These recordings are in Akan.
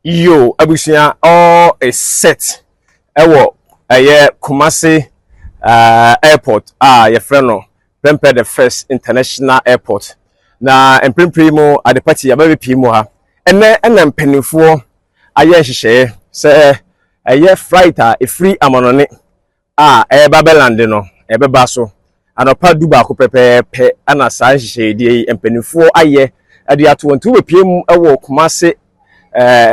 Yo, abusua, all is set ɛwɔ ɛyɛ Kumasi Airport a yɛfrɛ no Prempeh the First International Airport. Na mprempren mu Adepa TV aba bɛpie mu ha. Ɛnɛ ɛna mpanimfoɔ ayɛ nhyehyɛeɛ sɛ ɛyɛ flight a ɛfiri amanɔne a ɛreba bɛ land no, ɛbɛba so anɔpa 11 pɛpɛɛpɛ. Ɛna saa nhyehyɛeɛ yi mpanimfoɔ ayɛ ɛde ato wɔn nti wobɛpie mu ɛwɔ Kumasi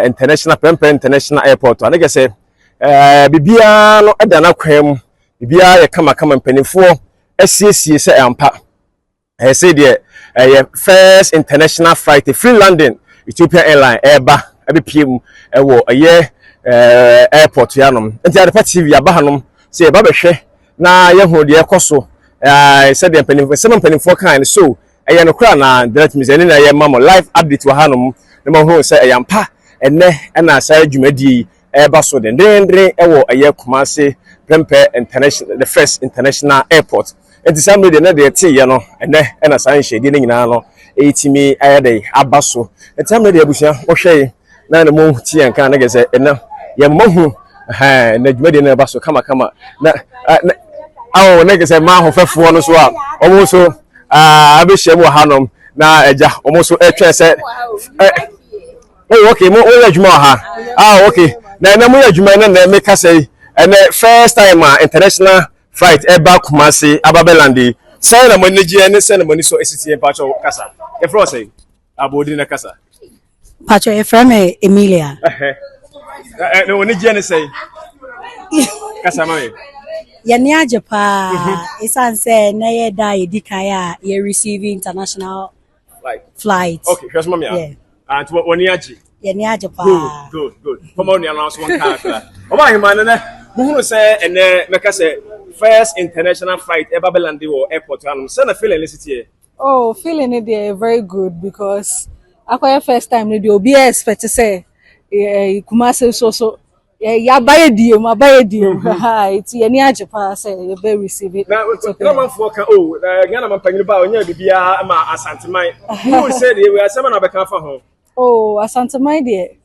International, Prempeh International Airport a ne kɛ sɛ biribiara no ɛda n'akwan mu, biribiara yɛ kamakama. Mpanimfoɔ asiesie sɛ ɛampa ɛyɛ sɛ deɛ ɛyɛ first international flight free London Ethiopian Airline ɛreba ɛbɛpie mu ɛwɔ ɛyɛ airport yanom. Nti Adepa TV aba hanom sɛ yɛba bɛhwɛ na yɛhu deɛ ɛkɔ so, sɛdeɛ mpanimfoɔ sɛm mpanimfoɔ kan no so ɛyɛ no koraa na direct news ɛne na yɛ ma mo live update wɔ hanom na mo hu sɛ ɛyɛ ampa ɛnɛ ɛna saa dwumadie yi ɛreba so dendenden ɛwɔ ɛyɛ Kumasi Prempeh International, the First International Airport. Nti saa mmiri deɛ ne deɛ teeɛ no, ɛnɛ ɛna saa nhyɛdeɛ no nyinaa no ɛtumi ayɛ dɛ aba so. Nti saa mmiri deɛ, abusua, wɔhwɛ yi na ne mo ti yɛn kan ne kɛ sɛ ɛnɛ yɛn mo hu ɛhɛn na dwumadie no ɛba so kamakama na na awo ne kɛ sɛ mmaa ahofɛfoɔ no so a wɔn nso abɛhyia mu wɔ hanom na agya wɔn nso ɛtwɛn sɛ ɛ. Oh, okay, mo yɛ adwuma wɔ ha. Ah, okay. Na ɛnɛ mo yɛ adwuma ɛnɛ na meka sɛ yi ɛnɛ first time a international flight ɛba Kumasi aba bɛ land yi, sɛn na mo ani gye ne sɛn na mo ani so esisi yɛn? Mpakyɛw, kasa. Yɛfrɛ wɔ sɛn? Abɔdin na kasa. Pacho, yɛfrɛ me Emilia. Ɛhɛ ɛ na wɔn ani gye ne sɛn? Kasa ma mi. Yɛne agye paa ɛsiane sɛ na yɛ da a yɛdi kan a yɛ receive international flight. Flight. Okay, hwɛ so ma mi a. Yeah. Ah, nti wɔn ani agye. Yɛne agye Good. Paa. Good. Fọmọ onua no nso wɔn kaa kra ɔba ahema no nɛ muhunu sɛ ɛnɛ mɛka sɛ first international flight ɛba bɛ land wɔ airport hanom, sɛ na feeling ne si teɛ? Oh, feeling it there very good because akɔyɛ first time no deɛ, obiara expect sɛ Kumasi so yaba yɛ die mu, aba yɛ die mu ha, nti yɛni agye paa sɛ yɛbɛ receive it. Na It's okay. na manfoɔ ka o na Ghana mampanyin ba a ɔnyɛ biribiara ma Asanteman muhu sɛ deɛ wei asɛm na bɛka afa ho. Oh, Asanteman deɛ,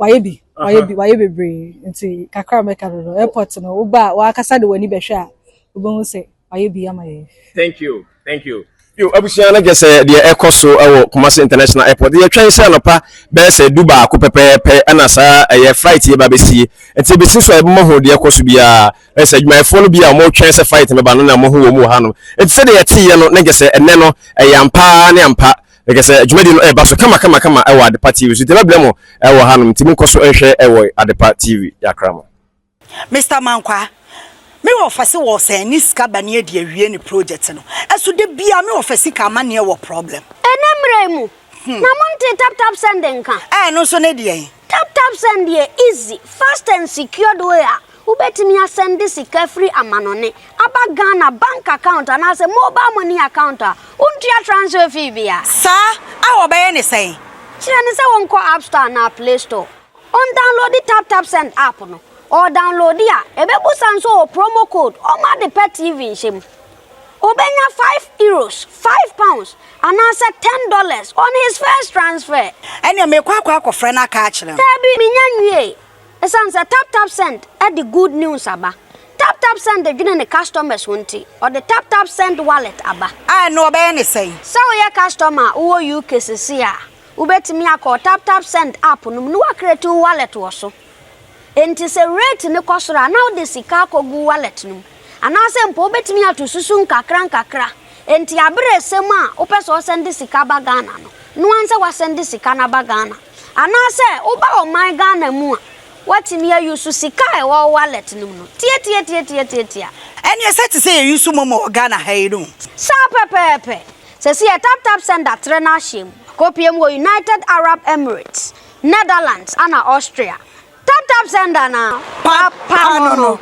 wayɛ bi, wayɛ bi, wayɛ bebree, nti kakra mɛka no, airport no, woba a wakasa de w'ani bɛhwɛ a, wobɛhu sɛ wayɛ bi ama yɛn. Thank you, thank you. Yo, abusua, no gye sɛ deɛ ɛkɔ so ɛwɔ Kumasi International Airport, yɛtwɛn sɛ anɔpa bɛyɛ sɛ 11 pɛpɛɛpɛ ɛna saa ɛyɛ flight yɛ ba bɛsie. Nti bɛsi so a, yɛbɛma ho deɛ ɛkɔ so biara. Ɛsɛ adwumayɛfoɔ no bi a wɔtwɛn sɛ flight no ba no na wɔho wɔ mu wɔ hanom. Nti sɛdeɛ yɛteeɛ no ne gye sɛ ɛnɛ no ɛyɛ ampa ne ampa ɛkɛ sɛ dwumadi no ɛba so kama kama kama ɛwɔ Adepa TV so. Nti ɛbɛbrɛ mo ɛwɔ hanom, nti monkɔ so nhwɛ ɛwɔ Adepa TV. Yɛakra mo. Mr Mankwa, me wɔ fa sɛ wɔ sɛn ne sika ba ne adi awie ne project no ɛso de bia me wɔ fa sika amanneɛ wɔ problem. Ɛnɛ mmerɛ mu na monte Tap Tap Send nka? Ɛno nso ne deɛ? Tap Tap Send yɛ easy, fast and secured way a wobɛtumi a send sika firi amanɔne aba Ghana bank account anaasɛ mobile money account a wontua transfer fee bia. Saa a wɔbɛyɛ ne sɛn? Kyerɛ ne sɛ wɔnkɔ App Store anaa Play Store, ɔn download Tap Tap Send app no. Ɔ download a, ɛbɛbusa nso wɔ promo code ɔma de pɛ TV nhyɛ mu. Obɛnya €5, £5 anaasɛ $10 on his first transfer. Ɛnea mekɔ akɔfrɛ no aka akyerɛ no. Taabi, menya nwie, ɛsiane sɛ Tap Tap Send ɛde good news aba. Tap Tap Send dwene ne customers ho nti ɔde Tap Tap Send Wallet aba. A ɛno ɔbɛyɛ ne sɛn? Sɛ woyɛ customer a wowɔ UK sesi a, wobɛtumi akɔ Tap Tap Send app no mu na woa create wo wallet wɔ so. Enti sɛ rate ne kɔ soro a, na wode sika akɔgu wallet no mu, anaasɛ mpo wobɛtumi ato susu nkakra nkakra. Enti abere sɛm a wopɛ sɛ ɔ send sika ba Ghana no, noa sɛ woa send sika no aba Ghana, anaasɛ woba ɔman Ghana mu a, woatumi ayi so sika a ɛwɔ wallet no mu no tiatiatiatiatiatia. Ɛneɛ sɛ te sɛ yɛyi so mɔmɔ wɔ Ghana ha yi no. Saa pɛpɛɛpɛ. Sɛ si yɛ Tap Tap Send atrɛ no ahyɛ mu kɔpie mu wɔ United Arab Emirates, Netherlands ana Austria. Tap Tap Send ana papa no.